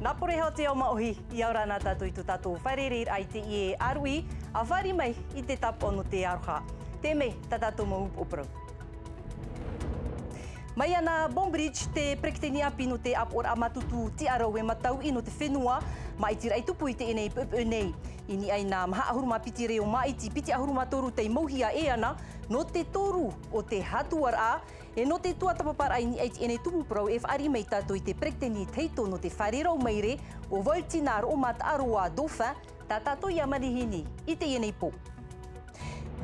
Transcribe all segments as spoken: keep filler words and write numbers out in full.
ʻĀpō e hoa te ao māʻohi, ʻia ora na tātou i tō tātou fārereiraʻa i teie ʻāruʻi, ʻa fāriʻi mai i te tāpaʻo nō te aroha. Teie mai tā tātou mau upoʻo parau. Mai ana Bonbridge, te peretiteni ʻāpī nō te ʻāpoʻoraʻa mātutu tiʻarau e mātāʻuʻi nō te fenua, māʻitiraʻa i tupu i teie nei poʻipoʻi nei. I niʻa i nā maha ʻahuru mā piti reo māʻiti, piti ʻahuru mā toru tei mauhia e ana, nō te toru o te hatuaraʻa, e nō te tuatāpaparaʻa i niʻa i teie nei tumu parau e fāriʻi mai tātou i te peretiteni tahito nō te fare rau maire, ʻo Valentina Roʻomataʻaroa Dauphin, tā tātou ia manihini i teie nei pō.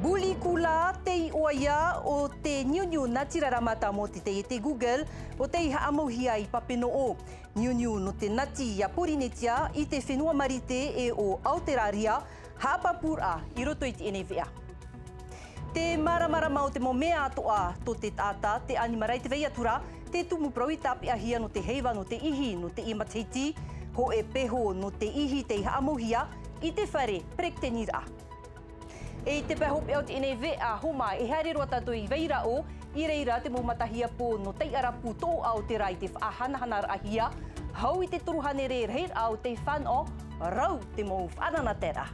Buli kula te iʻoa ia o te niuniu natirara mātāmua o te taiete Google, ʻo tei haʻamauhia i Papeʻete. Niuniu nō te nati a Porinetia i te fenua Marite e ʻo Aoteraria, haʻapāpūraʻa i roto i teie nei veʻa. Te māramarama o te mau mea atoʻa tō te taʻata, te ʻanimara e te vai atu ra, te tumu parau i tāpeʻahia nō te heiva nō te ihi, nō teie matahiti, hōʻē peho nō te ihi tei haʻamauhia i te fare peretiteniraʻa. E i te pae hopeʻa o teie nei veʻa homa e haere roa tātou i Vairaʻo, i reira te mau matahiapo nō Taiʻarapu Toʻoʻa o te rā i te faʻahanahanaraʻahia, hau i te toru hānere rahiraʻa o tei fānaʻo, rau te mau faʻanahoraʻa.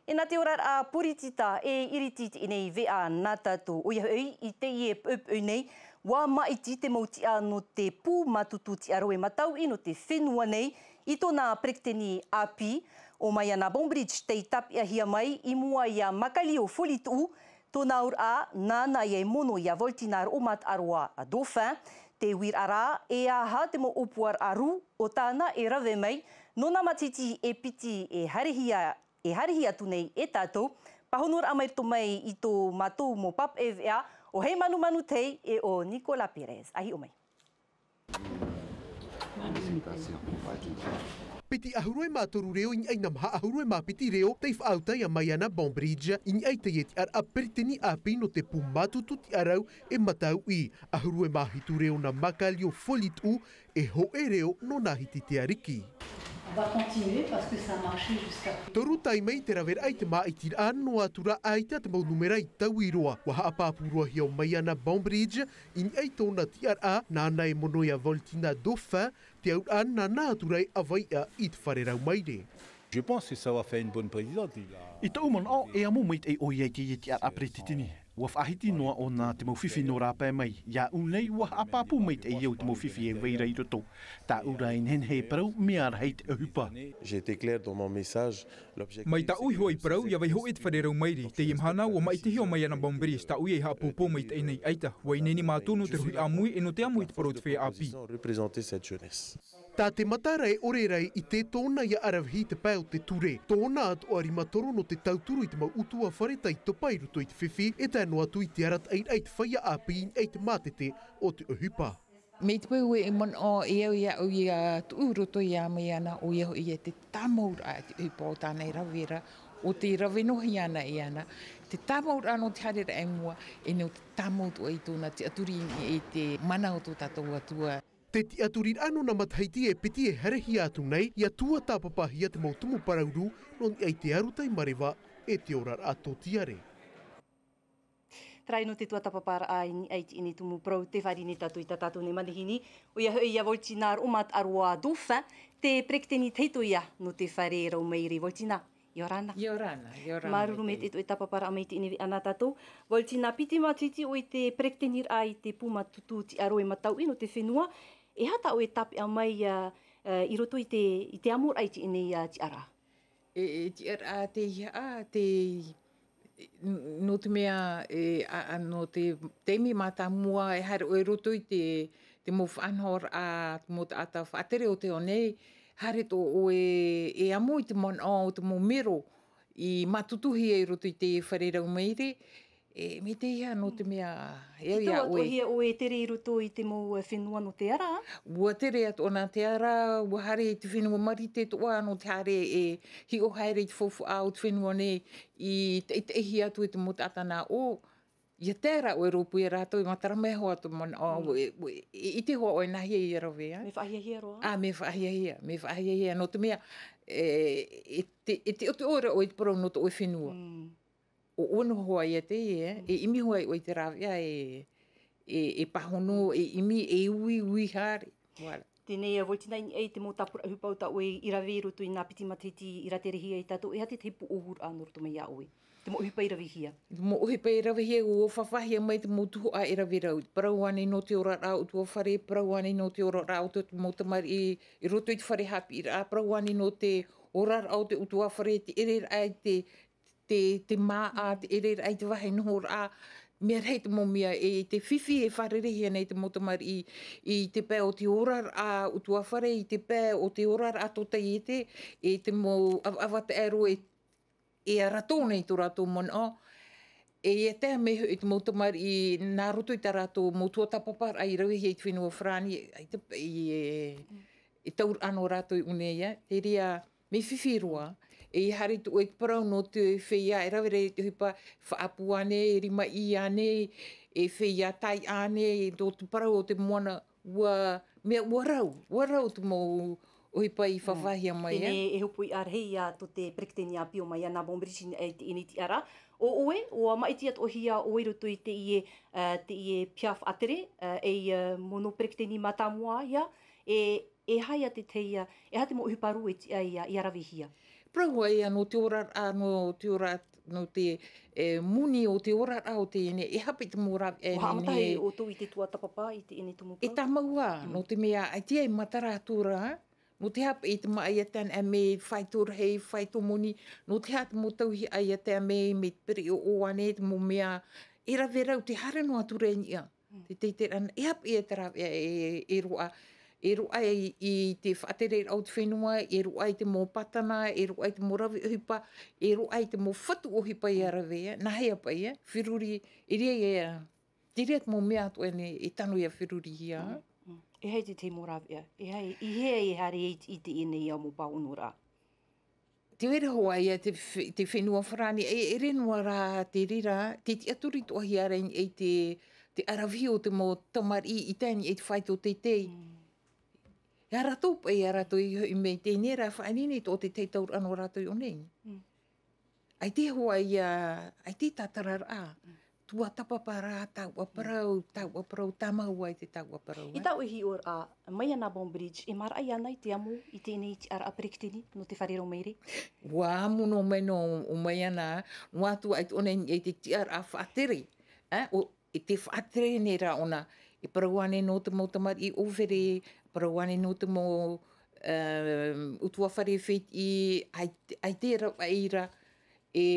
E nā te oraraʻa poritita e iriti i teie nei veʻa nā tātou, ʻoia hoʻi i teie poʻipoʻi nei, ʻua māʻiti te mau tiʻa nō te pū mātutu tiʻarau e mātāʻuʻi nō te fenua nei, i tōna peretiteni ʻāpī, ʻo Maiana Bonbridge tei tāpeʻahia mai i mua ia Makalio Folituʻu, tōna auraʻa, nāna ia e mono ia Valentina Roʻomataʻaroa Dauphin, te uiraʻa rā, e aha te mau ʻōpuaraʻa rū o tāna e rave mai, nō nā matahiti e piti e haerehia, e haerehia atu nei e tātou, pāhonoraʻa mai roto mai i tō mātou mau pāpaʻi veʻa, ʻo Heimanumanu Tei e ʻo Nicolas Perez. ʻA hiʻo mai. Piti ʻahuru e mā toru reo i niʻa i nā maha ʻahuru e mā piti reo tei faʻauta ia Maiana Bonbridge i niʻa i teie tiʻaraʻa peretiteni ʻāpī nō te pū mātutu tiʻarau e mātāʻuʻi, ʻahuru e mā hitu reo nā Makalio Folituʻu, e hōʻē reo nō nā Hiti Te Ariki. On va continuer parce que ça a marché jusqu'à présent. Toru taime i te raveraʻa i te māʻitiraʻa, noa atu rā ʻaita te mau nūmera i taui roa, ʻua haʻapāpū roa hia ʻo Maiana Bonbridge i niʻa i tōna tiʻaraʻa, nāna e mono ia Valentina Dauphin, te auraʻa nāna atu rā e ʻavaiʻa i te fare rau maire. Je pense que ça va faire une bonne présidente. Il a... I tōʻu manaʻo, e amo maitaʻi ʻoia i teie tiʻaraʻa peretiteni. ʻUa faʻahiti noa ʻōna te mau fifi nō rāpae mai. Iāʻu nei, ʻua haʻapāpū maitaʻi au te mau fifi e vai ra i roto. Tāʻu rā e nehenehe e parau, mea rahi te ʻohipa. J'ai été clair dans mon message. Mai tāʻu iho i parau, ʻia vaiiho i te fare rau maire. Teie mahana, ʻua māʻitihia ʻo Maiana Bonbridge, tāʻu ia i haʻapōpō maitaʻi nei ʻaita. ʻUa ineine mātou nō te rohi ʻāmui, e nō te amo i te parau o te feiā ʻāpī. Représenter cette jeunesse. Tā te matara e ʻore ra i ʻite tōna ia ʻaravihi i te pae o te ture. Tōna atoʻa rima toro nō te tauturu i te mau ʻutuāfare tei topa i roto i te fifi, e tae noa atu i te arataʻiraʻa i te feiā ʻāpī i te mātete o te ʻohipa. Mai te peu e manaʻo e au iāʻu ia tuʻu i roto ia Maiana, ʻoia hoʻi ia te tāmauraʻa i te ʻohipa o tāna e rave ra, ʻo tē rave noa iāna e ana. Te tāmauraʻa nō te haereraʻa i mua, e nō te tāmau atoʻa i tōna tiʻaturi i te mana o tō tātou Atua. Te tiʻaturiraʻa nō nā matahiti e piti e haerehia atu nei, ʻia tuatāpapahia te mau tumu parau rū, nō niʻa i te aru taimareva e te oraraʻa tōtiare. Terā nō te tuatāpaparaʻa i niʻa i teie nei tumu parau, tē fāriʻi nei tātou i tā tātou nei manihini, ʻoia hoʻi ia Valentina Roʻomataʻaroa Dauphin, te peretiteni tahito ia nō te fare rau maire. Valentina, ʻia ora na. ʻIa ora na, ʻia ora na. Māuruuru maitaʻi i tō ʻoe tāpaparaʻa mai i teie nei veʻa nā tātou. Valentina, piti matahiti ʻoe i te peretiteniraʻa i te pū mātutu tiʻarau e mātāʻuʻi nō te fenua. E aha tā ʻoe e tāpeʻa mai, ā, ā, i roto i te, i te amoraʻa i teie nei, ā, tiʻaraʻa? E, e tiʻaraʻa tei aha, tei, n-, nō te mea, e, ā, ā, nō te taime mātāmua e haere ʻoe i roto i te, te mau faʻanahoraʻa, te mau taʻata faʻatere o te ao nei, haere atoʻa ʻoe e amo i te manaʻo o te mau mero i mātutuhia i roto i te fare rau maire, e, mai teie nō te mea, e au iā ʻoe. I tō atoʻa hia ʻoe e tere i roto i te mau, e, fenua nō te ara? ʻUa tere atoʻa nā te ara, ʻua haere i te fenua Marite atoʻa nō te haere e hiʻo haere i te faufaʻa o te fenua nei, i te, i te taʻitaʻihia atu e te mau taʻata nā ʻō. ʻIa tae ra ʻoe e rōpū ia rātou, e matara mai hoʻi tō manaʻo, ʻoe, ʻoe, e, e ʻite hoʻi ʻoe nāhea ʻia rave, ā? Mea faʻahiahia roa. Ā, mea faʻahiahia, mea faʻahiahia, nō te mea, e, e te, e te ʻoteʻoe ra ʻoe i te parau nō tō ʻoe fenua. Mm. ʻO ʻoe noa hoʻi ia te, e, e ʻimi hoʻi ʻoe i te rāveʻa e, e, e pāhono, e ʻimi, e uiui haere. Voilà. Teie nei, e, Valentina, i niʻa i te mau tāpura ʻohipa tā ʻoe i rave i roto i nā piti matahiti i rāterehia e tātou, e aha te tahi pūʻohuraʻa nō roto mai iā ʻoe? Te mau ʻohipa i ravehia. Te mau ʻohipa i ravehia, ʻua fafahia mai te mau tuhaʻa e rave rau. Parau ānei nō te oraraʻa ʻutuāfare, parau ānei nō te oraraʻa o te mau tamariʻi i roto i te fare haʻapiʻiraʻa, parau ānei nō te oraraʻa o te ʻutuāfare, te ʻereraʻa i te te, te māʻa, te ʻereraʻa i te vāhi nohoraʻa, mea rahi te mau mea, e, te fifi e fārereihia nei te mau tamariʻi, i te pae o te oraraʻa ʻutuāfare, i te pae o te oraraʻa tōtaiete, e te mau ʻava-, ʻavaʻava taʻero e, e ʻarato nei tō rātou manaʻo, e ia tae mai hoʻi te mau tamariʻi nā roto i tā rātou mau tuatāpaparaʻa i ravehia i te fenua Farāni, i te, i, e, e tauraʻa nō rātou i ʻō nei, ia, te reira, mea fifi roa, e haere atu ʻoe i te parau nō te feiā e rave ra i te ʻohipa, faʻaʻapu ānei, e rimaʻī ānei, e feiā taiʻa ānei, nō te parau o te moana, ʻua, mea ʻua rau, ʻua rau te mau ʻohipa i fafahia mai, e? Teie e hōpoiʻa rahi ia tō te peretiteni ʻāpī ʻo Maiana Bainbridge i teie nei tiʻaraʻa. ʻO ʻoe, ʻua māʻiti atoʻahia ʻoe i roto i teie, ā, teie piha faʻatere, ā, ei, ā, mono peretiteni mātāmua ia, e, e aha ia te tahi, ā, e aha te mau ʻohipa rū e tiʻa ia, ia ravehia? Parau ā ia nō te oraraʻa, nō te ora, nō te, e, moni o te oraraʻa o teie nei, e haʻapaʻo i te mau rāveʻa e nehenehe. ʻUa haʻamata hoʻi ʻoutou i te tuatāpapa i teie nei tumu parau? E tāmau ā, nō te mea, ʻaita e matara atu ra, nō te haʻapaʻo i te māʻa ia tae mai, fāito rahi, fāito moni, nō te aha te mau tauihaʻa ia tae mai, mai te pereʻoʻo ānei, te mau mea, e rave rau, tē haere noa atu ra i niʻa. Te teitei ra, e haʻapaʻo i te rāveʻa e, e roaʻa, e roaʻa i, i te faʻatereraʻa o te fenua, e roaʻa i te mau pātana, e roaʻa i te mau rave ʻohipa, e roaʻa i te mau fatu ʻohipa ia rave, nāhea paʻi, feruri, e riro ia, te reira te mau mea atoʻa nei, e tano ia ferurihia. Mm, mm. E aha te tahi mau rāveʻa, e aha, i hea e haere ai i teie nei mau pāhonoraʻa? Te vai ra hoʻi ia te fe-, te fenua Farāni, e, e ʻere noa rā te reira, tē tiʻaturi atoʻahia ra i te, te ʻaravihi o te mau tamariʻi i tae i niʻa i te fāito teitei. Mm. Ia rātou paʻi, ia rātou i hoʻi mai i teie nei rā, faʻaineine atoʻa te tahi tauraʻa nō rātou i ʻō nei. Mm. ʻAita hoʻi ia, ʻaita tātararaʻa. Mm. Tuatāpapa rā, taua parau, taua parau, tāmau ai te taua parau, e? I tā ʻoe hiʻoraʻa, Maiana Bainbridge, e maraʻa ānei te amo i teie nei tiʻaraʻa peretiteni nō te fare roa maere? ʻUa amo noa mai nō ʻo Maiana, noa atu ā i tōna i, i te tiʻaraʻa faʻatere, e, ʻo, i te faʻatere nei rā ʻōna, e parau ānei nō te mau tamariʻi ʻōfere, parau ānei nō te mau, e, ʻutuāfare fētiʻi, ʻai-, ʻaita rā, ʻaita rā, e,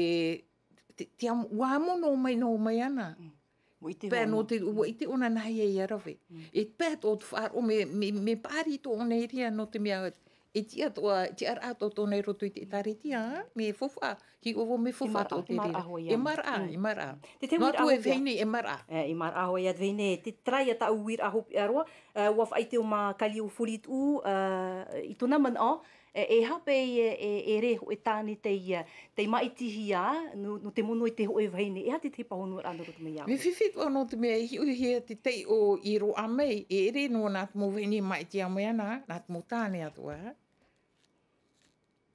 te, te am-, ʻua amo noa mai nō Maiana. Mm. ʻUa ʻite ʻōna. Paʻi nō te, ʻua ʻite ʻōna nāhea ia rave. Mm. E paʻi tō te faʻaroʻo, mea, mea, mea paʻari tō ʻōna i reira nō te mea, e tiʻa atoʻa, tiʻaraʻa atoʻa tōna i roto i te ʻĒtārētia, mea faufaʻa, hiʻo vau mea faufaʻa atoʻa te reira. E maraʻa, e maraʻa. Te tahi uiraʻa hoʻi ia. Nō atu e vahine, e maraʻa. E, e maraʻa hoʻi ia te vahine, te tae ra ia tāʻu uiraʻa hopeʻa roa, e, ʻua faʻaʻite ʻo Makalio Folituʻu, e, i tōna manaʻo, E, e aha paʻi e, e, e ʻere hōʻē tāne tei, e, tei māʻitihia, nō, nō te mono i te hōʻē vahine, e aha te tahi pāhonoraʻa nō roto mai iā ʻoe? Mea fifi atoʻa nō te mea e hiʻohia te taiʻo i roaʻa mai, e ʻere noa nā te mau vahine e māʻitihia mai ana, nā te mau tāne atoʻa.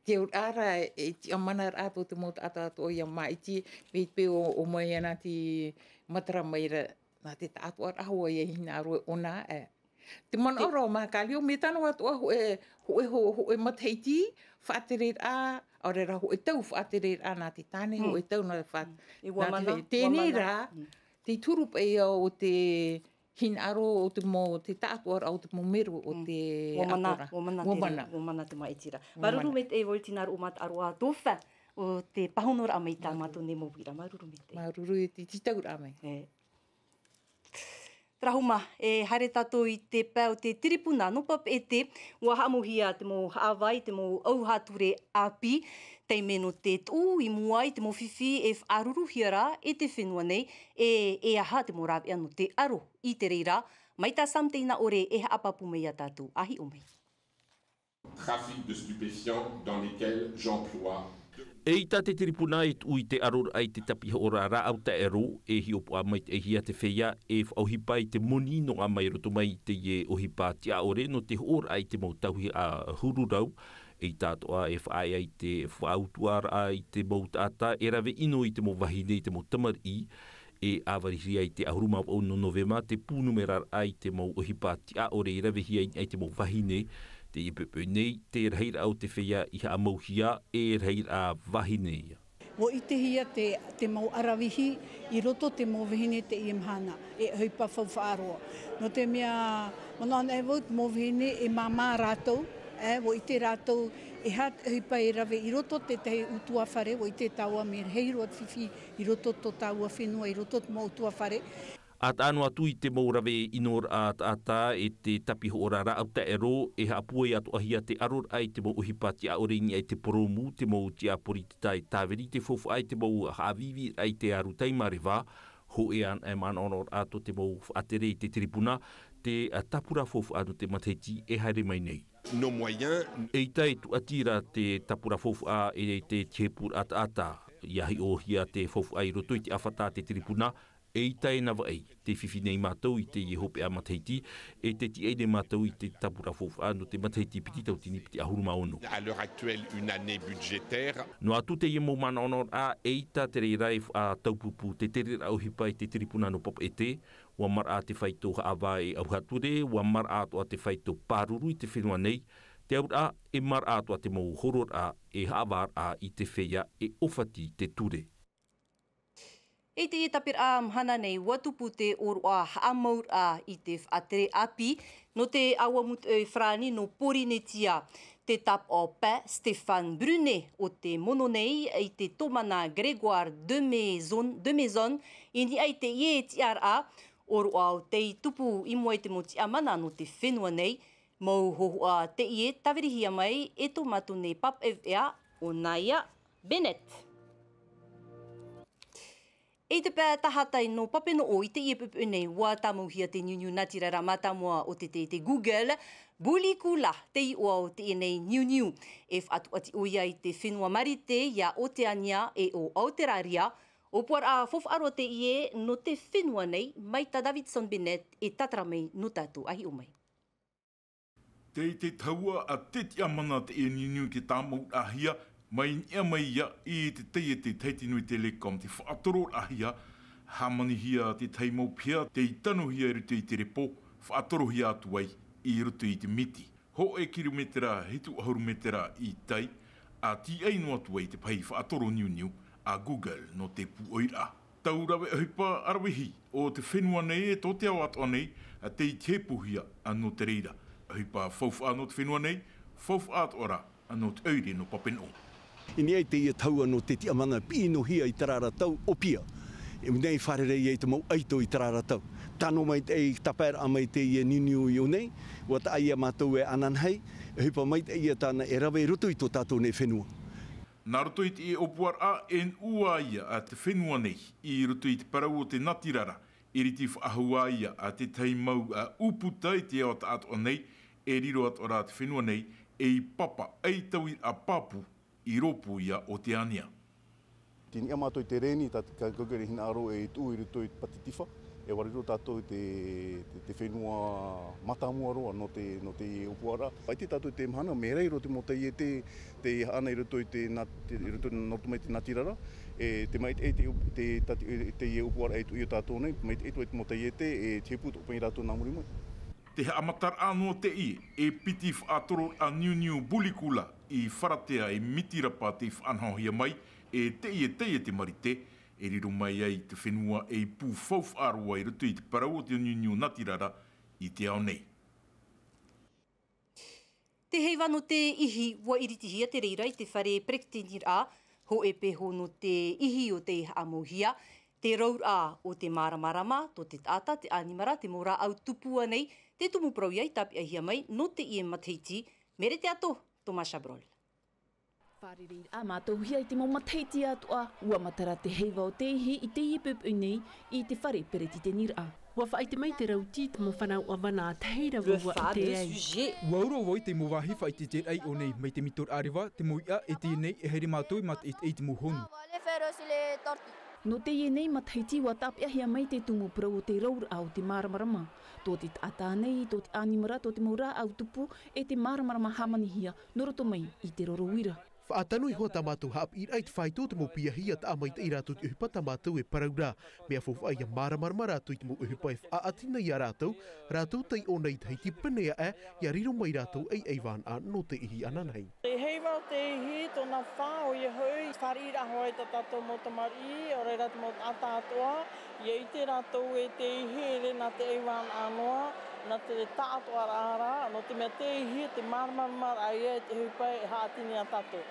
Te auraʻa ra, e tiʻamana ra atoʻa te mau taʻata atoʻa ia māʻiti, mai te peu ʻo, ʻo Maiana tei matara mai ra, nā te taʻatoʻaraʻa hoʻi ia hinaʻaro ʻōna, e. Te manaʻo ra ʻo Makalio, mea tano atoʻa hōʻē, hōʻē, hō-, hōʻē matahiti faʻatereraʻa, ʻaore rā hōʻē tau faʻatereraʻa nā te tāne, hōʻē tau nā fa-, nā te, teie rā, te turu paʻi ia o te hinaʻaro o te mau, te taʻatoʻaraʻa o te mau mero o te ʻatora. ʻUa mana, ʻua mana te, ʻua mana te māʻitiraʻa. Māuruuru maitaʻi Valentina Ruʻu Mataʻaroa, dauphin o te pāhonoraʻa mai tā mātou nei mau uiraʻa. Māuruuru maitaʻi. Māuruuru i te tītauraʻa mai. E. Terā hoʻi mā, e haere tātou i te pae o te tiripuna nō Papeʻete, ʻua haʻamauhia te mau haʻavā i te mau ʻauha ture ʻāpī, taime nō te tuʻu i mua i te mau fifi e faʻaruruhia ra e te fenua nei, e, e aha te mau rāveʻa nō te aro i te reira, mai tā Sam Teinaʻore e haʻapāpū mai iā tātou, ʻa hiʻo mai. Trafic de stupéfiants dans lesquels j'emploie. Eʻita te tiripuna e tuʻu i te aroraʻa i te tapihoʻoraʻa rāʻau taʻero, e hiʻopoʻa maitaʻihia te feiā e faʻaʻohipa i te moni noaʻa mai roto mai i teie ʻohipa tiʻaʻore nō te hoʻoraʻa i te mau tauihaʻa huru rau, ʻEita atoʻa e faʻaea i te faʻautuʻaraʻa i te mau taʻata e rave ʻino i te mau vahine, i te mau tamariʻi, e ʻāvarihia i te ʻahuru mā vaʻu nō Novema te pūnumeraraʻa i te mau ʻohipa tiʻaʻore e ravehia i niʻa i te mau vahine. Teie poʻipoʻi nei, te rahiraʻa o te feiā i haʻamauhia, e rahiraʻa vahine ia. ʻUa ʻitehia te, te mau ʻaravihi i roto te mau vahine teie mahana, e ʻohipa faufaʻa roa. Nō te mea, manaʻo anaʻe vau te mau vahine e māmā rātou, e, ʻua ʻite rātou e aha te ʻohipa e rave i roto tētahi ʻutuāfare, ʻua ʻite tāua mea rahi roa te fifi i roto tō tāua fenua, i roto te mau ʻutuāfare. ʻA taʻa noa atu i te mau rave ʻinoraʻa taʻata e te tapi hoʻoraʻa rāʻau taʻero, e haʻapūai atoʻahia te ʻaroraʻa i te mau ʻohipa tiʻaʻore i niʻa i te purōmu, te mau tiʻa poritita e tāviri te faufaʻa i te mau haʻavīvīraʻa i te aru tai māreva, hōʻē anaʻe manaʻoraʻa tō te mau faʻatere i te tiripuna, te, ā, tāpura faufaʻa nō te matahiti e haere mai nei. Nos moyens. ʻEita e tūʻati ra te tāpura faufaʻa e te tiʻa pūraʻa taʻata, ʻia hiʻohia te faufaʻa i roto i te ʻāfata a te tiripuna, ʻeita e navaʻi, tē fifi nei mātou i teie hopeʻa matahiti, e tē tiʻa nei mātou i te tāpura faufaʻa nō te matahiti piti tauatini piti ʻahuru mā ono. À l'heure actuelle, une année budgétaire. Noa atu teie mau manaʻonaʻoraʻa, ʻeita te reira e faʻataupupū te tereraʻa ʻohipa i te tiripuna nō Papeʻete, ʻua maraʻa te fāito haʻavā e ʻauha ture, ʻua maraʻa atoʻa te fāito pāruru i te fenua nei, te auraʻa, e maraʻa atoʻa te mau hororaʻa, e haʻavāraʻa i te feiā e ʻōfati te ture. I teie tāpiraʻa mahana nei, ʻua tupu te ʻōroʻa haʻamauraʻa i te faʻatere ʻāpī nō te ʻāua mūtoʻi farāni nō Pōrīnetia. Te tāpaʻo pae Stéphane Brunet o te mono nei i te tōmana Grégoire de Maison, de Maison, i niʻa i teie tiʻaraʻa, ʻōroʻa o tei tupu i mua i te mau tiʻamana nō te fenua nei, mau hōhoʻa teie tāvirihia mai e tō mātou nei pāpaʻi veʻa, ʻo Naya Bennett. I te pae tahatai nō Papeʻete i teie poʻipoʻi nei, ʻua tāmauhia te niuniu natirara mātāmua o te, te, te Google, Bulikula te iʻoa o teie nei niuniu. E faʻatuati ʻoia i te fenua Marite, iā Oteania e ʻo Aoteraria. ʻŌpuaraʻa faufaʻa roa teie nō te fenua nei, mai tā Davidson Bennett e tātara mai nō tātou, ʻa hiʻo mai. Tei te tahua a te tiʻamana teie niuniu te tāmauraʻahia, mai niʻa mai ia i te taiete Tahiti Nui Telecom te faʻatororaʻahia, hāmanihia te tahi mau piha tei tanohia i roto i te repo, faʻatorohia atu ai i roto i te miti. Hōʻē kirometera hitu ʻahuru metera i tai, ʻa tīaʻi noa atu ai te pahi faʻatoro niuniu a Google nō te pūʻoiraʻa. Tau rave ʻohipa ʻaravihi o te fenua nei e tō te ao atoʻa nei, ʻa tei tiʻapuhia anō te reira. ʻOhipa faufaʻa nō te fenua nei, faufaʻa atoʻa rā anō te ʻoire nō Papeʻete. I niʻa i teie tahua nō te tiʻamana piʻi-ʻino-hia i terā ra tau ʻōpīʻa. E mea nei fārerei ai te mau ʻaito i terā ra tau. Tano maitaʻi tāpaeraʻa mai teie niuniu i ʻō nei, ʻua taʻa ia mātou e ananahi, ʻohipa maitaʻi ia tāna e rave i roto i tō tātou nei fenua. Nā roto i teie ʻōpuaraʻa, e nuʻu ā ia a te fenua nei, i roto i te parau o te natirara, ʻiriti faʻahou ā ia a te tahi mau ʻūputa i te ao taʻatoʻa nei, e riro atoʻa rā te fenua nei, ei papa, ei tauiraʻa pāpū, i rōpū iā Oteania. Tei niʻa mātou i te reni, tā, ka, ka kere hinaʻaro e tuʻu i roto i te pātitifa, e ʻua riro tātou i te, te, te fenua mātāmua roa nō te, nō te ʻōpuaraʻa. ʻAita tātou i te mahana, mea rahi roa te mau taiete, tei haʻana i roto i te nat-, te, i roto nō roto mai te natirara, e te maitaʻi te, te, te, te ʻōpuaraʻa e tuʻu iā tātou nei, maitaʻi atoʻa te mau taiete, e tiʻapuhia atoʻa rātou nā muri mai. Te haʻamataraʻa noa teie, e piti faʻatororaʻa niuniu Bulikula i Faratea e Mitirapa tei faʻanahohia mai, e teie taiete Marite, e riro mai ai te fenua ei pū faufaʻa roa i roto i te parau o te niuniu natirara i te ao nei. Te heiva nō te ihi, ʻua ʻiritihia te reira i te fare peretiteniraʻa, hōʻē pēhō nō te ihi o tei haʻamauhia, te rauraʻa o te māramarama, tō te taʻata, te ʻanimara, te mau rāʻau tupua nei, te tumu parau ia i tāpeʻahia mai nō teie matahiti, Merete Ato, Thomas Chabrol. Fārereiraʻa mātauhia i te mau matahiti atoʻa, ʻua matara te heiva o te ihi i teie poʻipoʻi nei i te fare peretiteniraʻa. ʻUa faʻaʻite mai te rauti i te mau fānau ʻāvana ʻa tahi rā vau ʻua ʻite ai. ʻUa ora vau i te mau vāhi faʻaʻite i te raʻi i ʻō nei, mai te mito rareva, te mau iʻa, e teie nei, e haere mātou e mātaʻitaʻi i te mau honu. On va aller faire aussi les tortillas. Nō teie nei matahiti ua tāpeʻahia mai te tumu parau o te rauraʻa o te māramarama. Tō te taʻata nei, tō te ʻanimara, tō te mau rāʻau tupu, e te māramarama hāmanihia, nō roto mai i te roro uira. Faʻatano iho tā mātou haʻapiʻiraʻa i te faito o te mau piahi ʻia taʻa maitaʻi rātou te ʻohipa tā mātou e parau ra. Mea faufaʻa ʻia māramarama rātou i te mau ʻohipa e faʻaʻati nei iā rātou, rātou taiʻo nei i Tahiti pēnei aʻe, ʻia riro mai rātou ei, ei vānaʻa nō te ihi ananahi. Te heiva o te ihi, tōna fā, ʻoia hoʻi, fāriʻiraʻa hoʻi tā tātou mau tamariʻi, ʻo reira te mau taʻata atoʻa, ʻia ʻite rātou e te ihi, ʻere nā te ei vānaʻa noa, nā te taʻatoʻaraʻa ra, nō te mea te ihi, te māramaramaraʻa ia e te ʻohipa e haʻati nei iā tātou.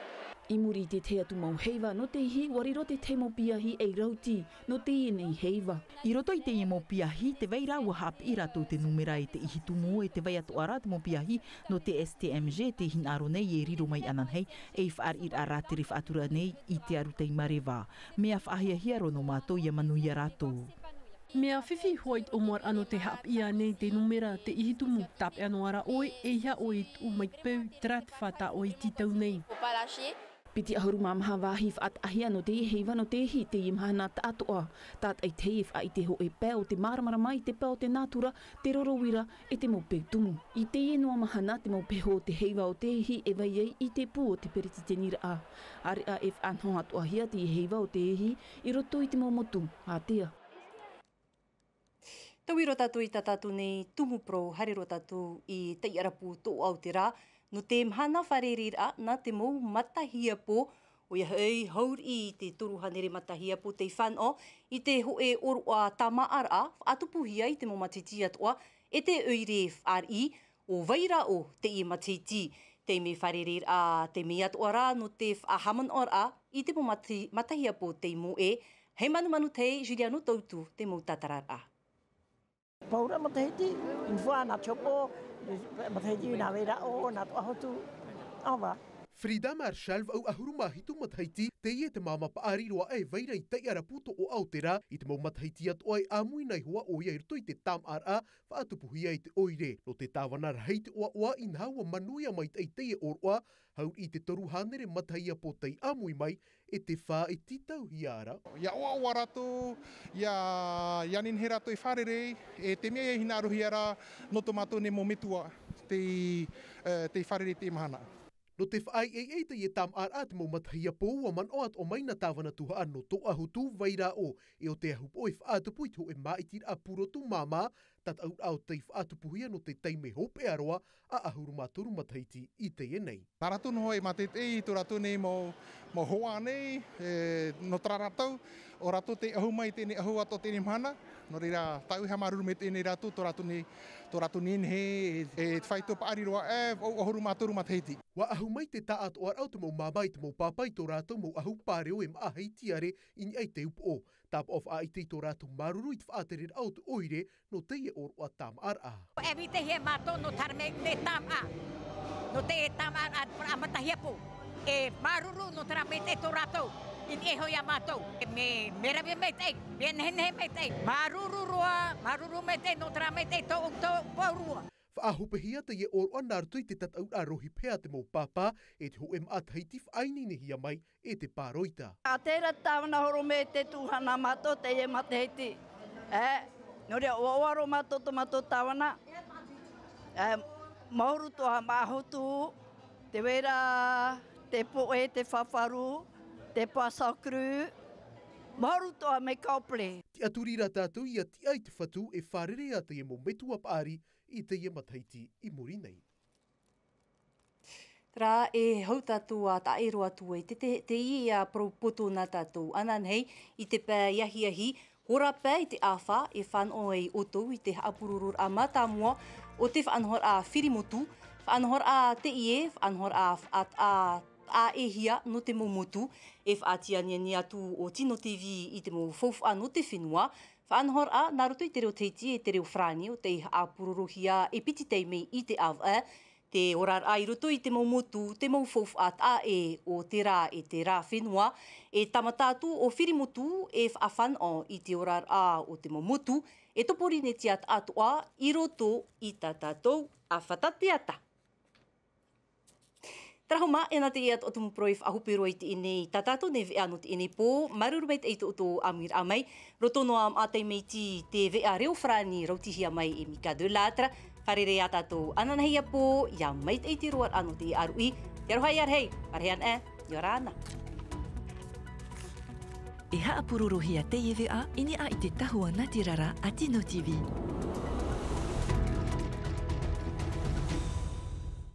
I muri i te tahi atu mau heiva nō te ihi, ʻua riro te tahi mau piahi ei rautī nō teie nei heiva. I roto i teie mau piahi, tē vai ra ʻua haʻapiʻi rātou te nūmera e te ihi tumu, e tē vai atoʻa ra te mau piahi nō te S T M G, te hinaʻaro nei e riro mai ananahi, ei fāriʻiraʻa rātere faʻatura nei i te aru tei mareva. Mea faʻahiahia roa nō mātou ʻia manuia rātou. Mea fifi hoʻi te ʻōmuaraʻa nō te haʻapiʻi nei te nūmera te ihi tumu, tāpeʻa noa ra ʻoe, ʻeiaha ʻoe e tuʻu mai peu, terā te fā tā ʻoe i tītau nei. Piti ʻahuru mā maha vāhi faʻataʻahia nō teie heiva nō te ihi i teie mahana taʻatoʻa. Tātaʻitahi e faʻaʻite hōʻē pae o te māramarama i te pae o te nātura, te roro uira, e te mau peu tumu. I teie noa mahana te mau peho o te heiva o te ihi e vai ai i te pū o te peretiteniraʻa. ʻAreʻa e faʻanaho atoʻahia teie heiva o te ihi i roto i te mau motu ātea. Tauihaʻa tātou i tā tātou nei tumu parau, haere roa tātou i Taiʻarapu Toʻoʻa o te rā, nō te mahana fārereiraʻa nā te mau matahiapo, ʻoia hoʻi, haurii i te toru hānere matahiapo tei fānaʻo i te hōʻē ʻōroʻa tāmāʻaraʻa, faʻatupuhia i te mau matahiti atoʻa, e te ʻoire fāriʻi, ʻo vai ra ʻo teie matahiti. Tei mea fārereiraʻa, tei mea atoʻa rā nō te faʻahaʻamanaʻoraʻa i te mau matahi-, matahiapo tei moʻe, hei manumanu tei Juliano Tautu te mau tātararaʻa. Paura matahiti, une fois nā Tiopo, matahiti nā Vairaʻo, nā Toʻahotu, au va. Frida Marshall, vaʻu ʻahuru mā hitu matahiti, teie te māmā paʻari roa e vai ra i Taiʻarapu Toʻoʻa o te rā, i te mau matahiti atoʻa e ʻāmui nei hoʻi ʻoia i roto i te tāmāʻaraʻa, faʻatupuhia i te ʻoire. Nō te tāvana rahi te ʻoaʻoa, inaha ʻua manuia maitaʻi teie ʻōroʻa, haurii i te toru hānere matahiapo tei ʻāmui mai, e te fā e tītauhia ra. ʻIa ʻoaʻoa rātou, ʻia, ʻia nehenehe rātou e fārerei, e te mea ʻia hinaʻarohia ra nō tō mātou nei mau metua tei, e, tei fārerei i teie mahana. Nō te faʻaʻeʻa i teie tāmāʻaraʻa te mau matahiapo, ʻua manaʻo atoʻa mai nā tāvana tuhaʻa nō Toʻahotu, Vairaʻo, e ʻo Te Ahupoʻo e faʻatupu i te hōʻē māʻitiraʻa purotu māmā, tataʻuraʻa o tei faʻatupuhia nō te taime hopeʻa roa, ʻahuru mā toru matahiti i teie nei. Nā rātou noa e mātaʻitaʻi i tō rātou nei mau, mau hoa nei, e, nō terā rātou, ʻo rātou tei ʻahu mai i teie nei ʻahu atoʻa teie nei mahana, nō reira, tāʻu e haʻamāuruuru maitaʻi nei iā rātou, tō rātou nei, tō rātou nei, e, e te faito paʻari roa, e, ʻahuru mā toru matahiti. ʻUa ʻahu mai te taʻatoʻaraʻa o te mau māmā i te mau pāpā i tō rātou mau ʻahu pāreo e maʻa hei tiare i niʻa i te upoʻo. Tāpaʻo faʻaʻite i tō rātou māuruuru i te faʻatereraʻa o te ʻoire nō teie ʻōroʻa tāmāʻaraʻa. E vītehia mātou nō terā mea tāmā, nō te tāmāʻaraʻa matahiapo. E māuruuru nō terā mea tō rātou i niʻa iho iā mātou. E mea, mea rave maitaʻi, mea nehenehe maitaʻi. Māuruuru roa, māuruuru maitaʻi nō terā mea tō, tō, tō pauroa. Faʻahopehia teie ʻōroʻa nā roto i te tataʻuraʻa rohi paʻi a te mau pāpā, e te hōʻē māʻa Tahiti faʻaineinehia mai e te pāroita. ʻA terā tāvana horo mai te tuhaʻa nā mātou teie matahiti. E, nō reira, ʻoaʻoa roa mātou tō mātou tāvana. E, mahuru tō ʻoe māʻa hotu, tē vai ra te poʻe, te fafaru, te poisson cru. Mahuru tō ʻoe mea complet. Tiʻaturi rā tātou ʻia tiʻa i te Fatu e fārerei ā teie mau metua paʻari i teie matahiti i muri nei. Terā, e hau tātou ā taʻero atu ai te, te, teie parau poto nā tātou ananahi i te pae ahiahi, hora pae i te ʻāfa, e fānaʻo ai ʻoutou i te haʻapurororaʻa mātāmua o te faʻanahoraʻa Whiri Motu, faʻanahoraʻa teie, faʻanahoraʻa faʻataʻa, taʻa ʻēhia nō te mau motu, e faʻatianiani atu ʻo Tino T V i te mau faufaʻa nō te fenua, faʻanahoraʻa nā roto i te reo Tahiti e te reo Farāni ʻo tei haʻapurorohia e piti taime i te ʻāvaʻe, te oraraʻa i roto i te mau motu, te mau faufaʻa taʻa ʻē o terā e terā fenua, e tāmata atu ʻo Whiri Motu e faʻafānaʻo i te oraraʻa o te mau motu, e Tōpōrinetia taʻatoʻa i roto i tā tātou ʻāfata teata. Rahu mā, e nā te ia tō tumu parau i faʻahope roa i teie nei, tā tātou nei veʻa nō teie nei pō, māuruuru maitaʻi tō ʻoutou ʻāmuiraʻa mai, roto noa maʻa tei mai i te veʻa reo farāni rautihia mai e Mika de Lattre, fārerei ā tātou ananahi ia pō, ia maitaʻi te roaraʻa nō te ʻāruʻi, te aroha ia rahi, fārerei ana, ʻia ora na. E haʻapurorohia teie veʻa i niʻa i te tahua nā te rara a Tino T V.